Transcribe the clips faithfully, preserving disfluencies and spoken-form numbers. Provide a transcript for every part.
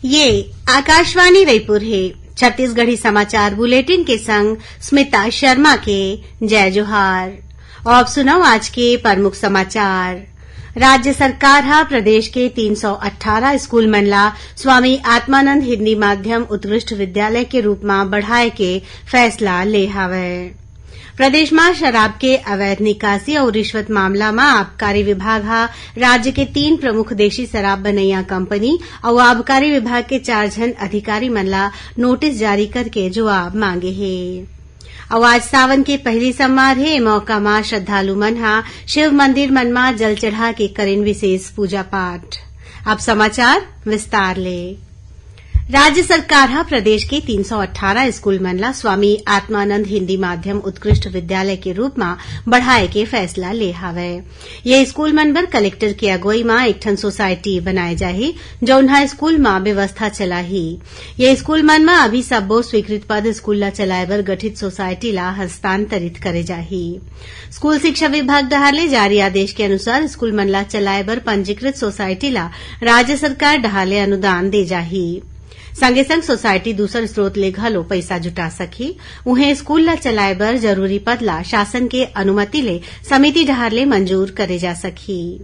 ये आकाशवाणी रईपुर हे। छत्तीसगढ़ी समाचार बुलेटिन के संग स्मिता शर्मा के जय जोहार। अब सुनव आज के प्रमुख समाचार। राज्य सरकार ह प्रदेश के तीन सौ अट्ठारह स्कूल मन ला स्वामी आत्मानंद हिंदी माध्यम उत्कृष्ट विद्यालय के रूप म बढ़ाए के फैसला ले हावय। प्रदेश म शराब के अवैध निकासी अउ रिश्वत मामला म आबकारी विभाग ह राज्य के तीन प्रमुख देशी शराब बनैया कंपनी अउ आबकारी विभाग के चार झन अधिकारी मन ला नोटिस जारी करके जवाब मांगे हे। अउ आज सावन के पहिली सोमवार हे, ए मौका म श्रद्धालु मन ह शिव मंदिर मन म जल चढ़ा के करेन विशेष पूजा पाठ। अब समाचार विस्तार ले। राज्य सरकार ह प्रदेश के तीन सौ अट्ठारह स्कूल मन ला स्वामी आत्मानंद हिंदी माध्यम उत्कृष्ट विद्यालय के रूप म बढ़ाए के फैसला ले हावय। ये स्कूल मन बर कलेक्टर के अगुवई म एक ठन सोसाइटी बनाए जाही, जउन ह स्कूल म व्यवस्था चलाही। ये स्कूल मन म अभी सब्बो स्वीकृत पद स्कूल ला चलाए बर गठित सोसाइटी ला हस्तांतरित करे जाही। स्कूल शिक्षा विभाग डहार ले जारी आदेश के अनुसार स्कूल मन ला चलाए बर पंजीकृत सोसाइटी ला राज्य सरकार डहार ले अनुदान दे जाही। संगे संग सोसाइटी दूसर स्रोत ले घलो पइसा जुटा सकही। उहें, स्कूल ला चलाए बर जरूरी पद ला शासन के अनुमति ले समिति डहार ले मंजूर करे जा सकही।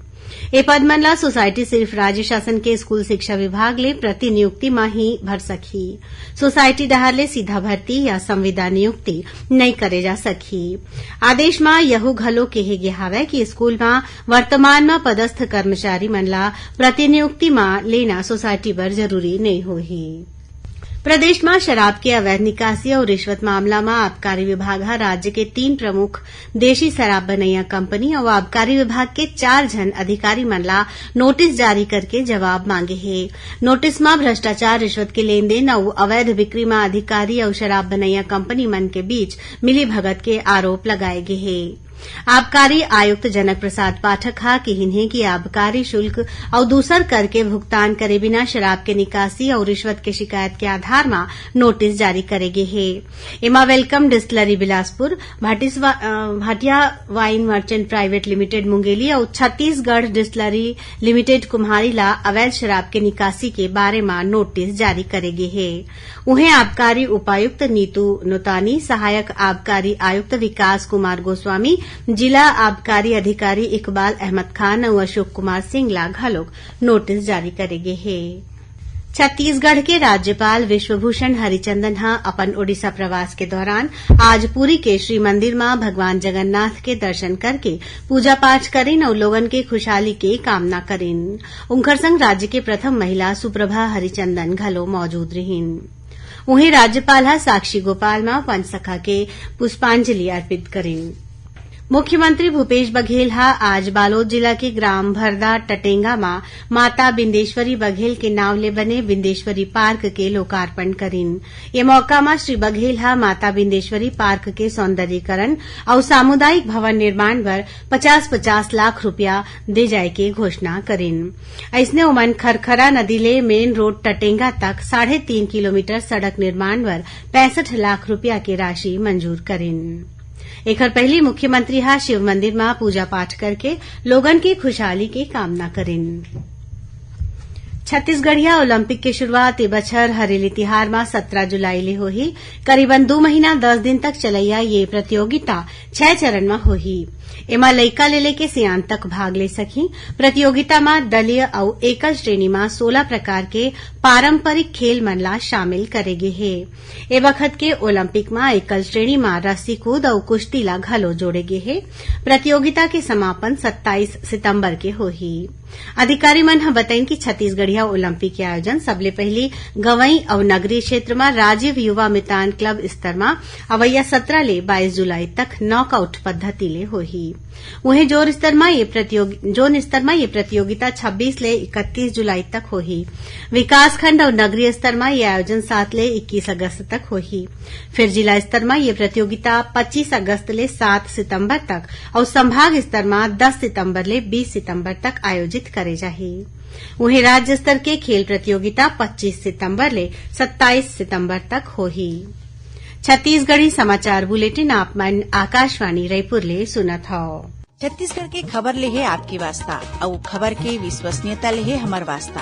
ए पद मन ला सोसाइटी सिर्फ राज्य शासन के स्कूल शिक्षा विभाग ले प्रतिनियुक्ति म ही भर सकही। सोसाइटी डहार ले सीधा भर्ती या संविदा नियुक्ति नइ करे जा सकही। आदेश म यहू घलो केहे गे हावय कि स्कूल म वर्तमान म पदस्थ कर्मचारी मन ला प्रतिनियुक्ति म लेना सोसाइटी बर जरूरी नइ होही। प्रदेश म शराब के अवैध निकासी अउ रिश्वत मामला म आबकारी विभाग ह राज्य के तीन प्रमुख देशी शराब बनैया कंपनी अउ आबकारी विभाग के चार झन अधिकारी मन ला नोटिस जारी करके जवाब मांगे हे। नोटिस म भ्रष्टाचार, रिश्वत के लेन देन अउ अवैध बिक्री म अधिकारी अउ शराब बनैया कंपनी मन के बीच मिलीभगत के आरोप लगाए गे हे। आबकारी आयुक्त जनक प्रसाद पाठक ह किहिन हे कि आबकारी शुल्क अउ दूसर कर के भुगतान करे बिना शराब के निकासी अउ रिश्वत के शिकायत के आधार म नोटिस जारी करे गे हे। एमा वेलकम डिस्टिलरी बिलासपुर, भाटिसवा-, अ, Bhatia wine merchant private limited Mungeli अउ छत्तीसगढ़ डिस्टिलरी लिमिटेड कुम्हारी ला अवैध शराब के निकासी के बारे म नोटिस जारी करे गे हे। उहें, आबकारी उपायुक्त नीतू नोतानी, सहायक आबकारी आयुक्त विकास कुमार गोस्वामी, जिला आबकारी अधिकारी इकबाल अहमद खान अउ अशोक कुमार सिंह ला घलोक नोटिस जारी करे गे हे। छत्तीसगढ़ के राज्यपाल विश्वभूषण हरिचंदन ह अपन ओडिशा प्रवास के दौरान आज पुरी के श्री मंदिर म भगवान जगन्नाथ के दर्शन करके पूजा पाठ करिन अउ लोगन के खुशहाली के कामना करिन। उंखर संग राज्य के प्रथम महिला सुप्रभा हरिचंदन घलो मौजूद रिहिन। उहें, राज्यपाल ह साक्षी गोपाल म पंचसखा के पुष्पांजलि अर्पित करिन। मुख्यमंत्री भूपेश बघेल ह आज बालोद जिला के ग्राम भरदा टटेंगा म माता बिंदेश्वरी बघेल के नांव ले बने बिंदेश्वरी पार्क के लोकार्पण करिन। ये मौका म श्री बघेल ह माता बिंदेश्वरी पार्क के सौंदर्यीकरण अउ सामुदायिक भवन निर्माण बर पचास पचास लाख रुपया दे जाय के घोषणा करिन। अइसने ओमन खरखरा नदी ले मेन रोड टटेंगा तक साढ़े तीन किलोमीटर सड़क निर्माण बर पैंसठ लाख रुपया के राशि मंजूर करिन। एखर पहिली मुख्यमंत्री ह शिव मंदिर म पूजा पाठ करके लोगन के खुशहाली के कामना करिन। छत्तीसगढ़िया ओलंपिक के शुरुआत ए बछर हरेली तिहार म सत्रह जुलाई ले होही। करीबन दू महीना दस दिन तक चलैया ये प्रतियोगिता छह चरण म होही। एमा लइका ले लेके सियान तक भाग ले सकही। प्रतियोगिता म दलीय अउ एकल श्रेणी म सोलह प्रकार के पारंपरिक खेल मन ला शामिल करे गे हे। ए बखत के ओलंपिक म एकल श्रेणी म रस्सी कूद अउ कुश्ती ला घलो जोड़े गे हे। प्रतियोगिता के समापन सत्ताईस सितंबर के होही। अधिकारी मन ह बतइन कि छत्तीसगढ़िया ओलंपिक के आयोजन सबले पहिली गंवई अउ नगरीय क्षेत्र म राजीव युवा मितान क्लब स्तर म अवइया सत्रह ले बाईस जुलाई तक नॉकआउट पद्धति ले होही। उहें, जोर स्तर म ये प्रतियोगि-, जोन स्तर म ये प्रतियोगिता छब्बीस ले इकतीस जुलाई तक होही। विकासखंड अउ नगरीय स्तर म ये आयोजन सात ले इक्कीस अगस्त तक होही। फिर जिला स्तर म ये प्रतियोगिता पच्चीस अगस्त ले सात सितंबर तक अउ संभाग स्तर म दस सितंबर ले बीस सितंबर तक आयोजित करे जाही। उहें, राज्य स्तर के खेल प्रतियोगिता पच्चीस सितंबर ले सत्ताईस सितंबर तक होही। छत्तीसगढ़ी समाचार बुलेटिन आप मन आकाशवाणी रायपुर ले सुनत हव। छत्तीसगढ़ के खबर ले हे आपके वास्ता, अउ खबर के विश्वसनीयता ले हे हमर वास्ता।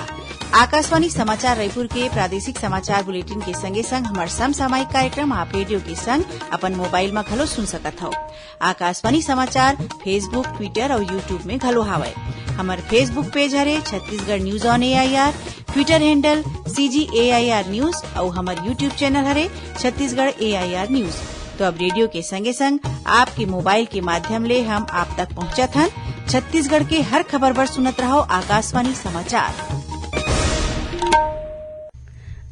आकाशवाणी समाचार रायपुर के प्रादेशिक समाचार बुलेटिन के संगे संग हमर समसामयिक कार्यक्रम आप रेडियो के संग अपन मोबाइल म घलो सुन सकत हव। आकाशवाणी समाचार Facebook, Twitter अउ YouTube में घलो हावय। हमर Facebook पेज हरे Chhattisgarh news on AIR, Twitter handle CG AIR news अउ हमर YouTube चैनल हरे छत्तीसगढ़ एआईआर न्यूज। तो अब रेडियो के संगे संग आपके मोबाइल के माध्यम ले हम आप तक पहुंचत हन। छत्तीसगढ़ के हर खबर बर सुनत रहव आकाशवाणी समाचार।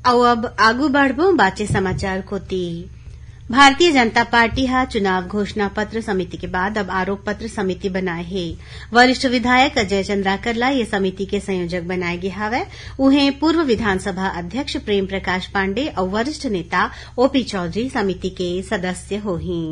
अउ अब आगू बढ़बो बाचे समाचार कोति। भारतीय जनता पार्टी ह चुनाव घोषणा पत्र समिति के बाद अब आरोप पत्र समिति बनाए हे। वरिष्ठ विधायक अजय चंद्राकर ला ये समिति के संयोजक बनाए गे हावय। उहें, पूर्व विधानसभा अध्यक्ष प्रेम प्रकाश पांडे अउ वरिष्ठ नेता ओपी चौधरी समिति के सदस्य होही।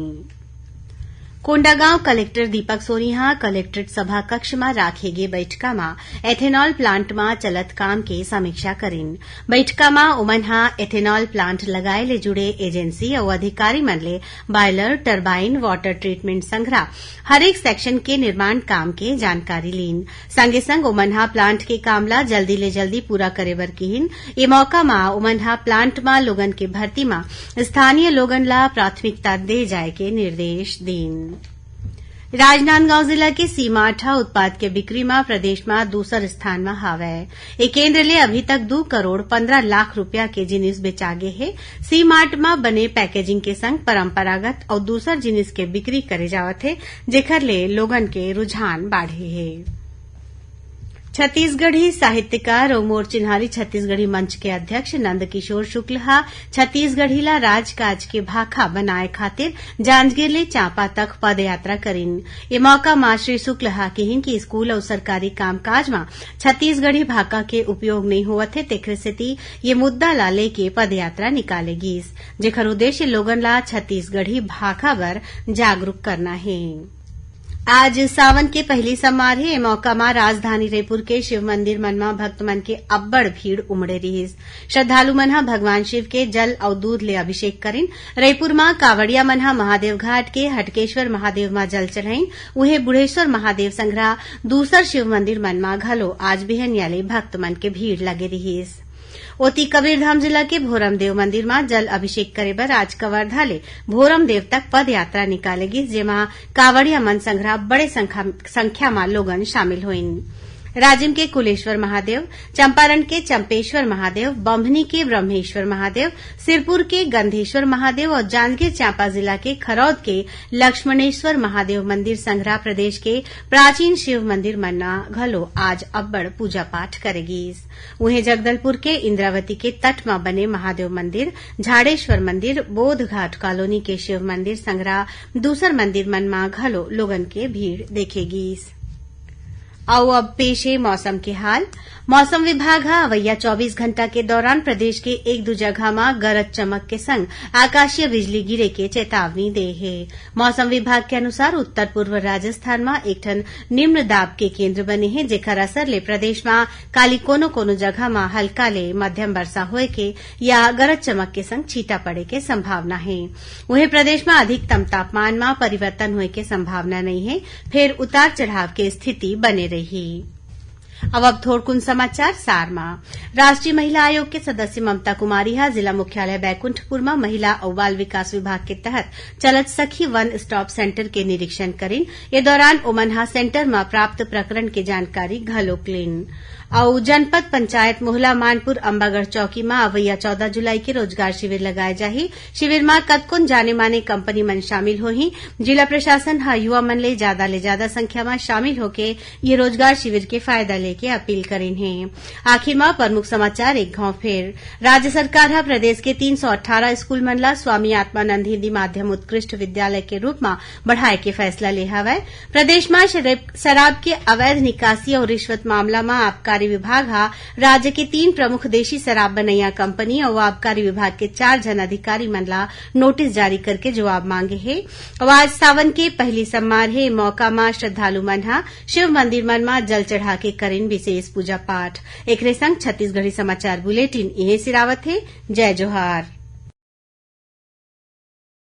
कोंडागांव कलेक्टर दीपक सोनी ह कलेक्ट्रेट सभा कक्ष म राखे गे बैठका म एथेनॉल प्लांट म चलत काम के समीक्षा करिन। बैठका म ओमन ह एथेनॉल प्लांट लगाए ले जुड़े एजेंसी अउ अधिकारी मन ले बॉयलर, टरबाइन, वाटर ट्रीटमेंट संघरा हरेक सेक्शन के निर्माण काम के जानकारी लीन। संगे संग ओमन ह प्लांट के काम ला जल्दी ले जल्दी पूरा करे बर किहिन। ए मौका म ओमन ह प्लांट म लोगन के भर्ती म स्थानीय लोगन ला प्राथमिकता दे जाए के निर्देश दीन। राजनांदगांव जिला के सी मार्ट ह उत्पाद के बिक्री म प्रदेश म दूसर स्थान म हावय। ए केंद्र ले अभी तक दू करोड़ पंद्रह लाख रुपया के जिनिस बेचागे हे। सी मार्ट म बने पैकेजिंग के संग परंपरागत अउ दूसर जिनिस के बिक्री करे जावत हे, जेखर ले लोगन के रुझान बाढ़े हे। छत्तीसगढ़ी साहित्यकार अउ मोर चिन्हारी छत्तीसगढ़ी मंच के अध्यक्ष नंदकिशोर शुक्ल ह छत्तीसगढ़ी ला राजकाज के भाखा बनाए खातिर जांजगीर ले चांपा तक पदयात्रा करिन। ए मौका म श्री शुक्ल ह किहिन कि स्कूल अउ सरकारी कामकाज म छत्तीसगढ़ी भाखा के उपयोग नइ होवत हे, तेखरे सेती ये मुद्दा ला लेके पदयात्रा निकाले गीस, जेखर उद्देश्य लोगन ला छत्तीसगढ़ी भाखा बर जागरूक करना हे। आज सावन के पहिली सम्मार हे। ए मौका म राजधानी रईपुर के शिव मंदिर मन म भक्त मन के अब्बड़ भीड़ उमड़े रिहिस। श्रद्धालु मन ह भगवान शिव के जल अउ दूध ले अभिषेक करिन। रईपुर म कांवड़िया मन ह महादेव घाट के हटकेश्वर महादेव म जल चढ़ाइन। उहें, बुढ़ेश्वर महादेव संघरा दूसर शिव मंदिर मन म घलो आज बिहनिया ले भक्त मन के भीड़ लगे रिहिस। ओती, कबीरधाम जिला के भोरमदेव मंदिर म जल अभिषेक करे बर आज कवर्धा ले भोरमदेव तक पदयात्रा निकाले गिस, जेमा कांवड़िया मन संघरा बड़े संख्या, संख्या म लोगन शामिल होइन। राजिम के कुलेश्वर महादेव, चंपारण के चंपेश्वर महादेव, बम्हनी के ब्रह्मेश्वर महादेव, सिरपुर के गंधेश्वर महादेव अउ जांजगीर चांपा जिला के खरौद के लक्ष्मणेश्वर महादेव मंदिर संघरा प्रदेश के प्राचीन शिव मंदिर मन म घलो आज अब्बड़ पूजा पाठ करे गीस। उहें, जगदलपुर के इंद्रावती के तट म बने महादेव मंदिर, झाड़ेश्वर मंदिर, बोध घाट कॉलोनी के शिव मंदिर संघरा दूसर मंदिर मन म घलो लोगन के भीड़ देखे गीस। अउ अब पेश हे मौसम के हाल। मौसम विभाग ह अवइया चौबीस घंटा के दौरान प्रदेश के एक दू जगह म गरज चमक के संग आकाशीय बिजली गिरे के चेतावनी दे हे। मौसम विभाग के अनुसार उत्तर पूर्व राजस्थान म एक ठन निम्न दाब के केंद्र बने हे, जेकर असर ले प्रदेश म काली कोनो कोनो जगह म हल्का ले मध्यम वर्षा होए के या गरज चमक के संग छींटा पड़े के संभावना हे। उहें, प्रदेश म अधिकतम तापमान म परिवर्तन होए के संभावना नइ हे, फेर उतार चढ़ाव के स्थिति बने रही। अब, अब थोरकुन समाचार सार म। राष्ट्रीय महिला आयोग के सदस्य ममता कुमारी ह जिला मुख्यालय बैकुंठपुर म महिला अउ बाल विकास विभाग के तहत चलत सखी वन स्टॉप सेंटर के निरीक्षण करिन। ये दौरान ओमन ह सेंटर म प्राप्त प्रकरण के जानकारी घलोक लीन। अउ जनपद पंचायत मोहला मानपुर अम्बागढ़ चौकी म अवइया चौदह जुलाई के रोजगार शिविर लगाए जाही। शिविर म कतकोन जाने माने कंपनी मन शामिल होही। जिला प्रशासन ह युवा मन ले जादा ले जादा संख्या म शामिल होके ये रोजगार शिविर के फायदा लेके अपील करिन हे। आखिर म प्रमुख समाचार एक घाव फेर। राज्य सरकार ह प्रदेश के तीन सौ अट्ठारह स्कूल मन ला स्वामी आत्मानंद हिंदी माध्यम उत्कृष्ट विद्यालय के रूप म बढ़ाए के फैसला ले हवय। प्रदेश म शराब, शराब के अवैध निकासी अउ रिश्वत मामला म आबकारी विभाग ह राज्य के तीन प्रमुख देशी शराब बनैया कंपनी अउ आबकारी विभाग के चार झन अधिकारी मन ला नोटिस जारी करके जवाब मांगे हे। अउ आज सावन के पहिली सम्मार हे, मौका म श्रद्धालु मन ह शिव मंदिर मन म जल चढ़ा के करिन विशेष पूजा पाठ। एकरे संग छत्तीसगढ़ी समाचार बुलेटिन इहें सिरावत हे। जय जोहार।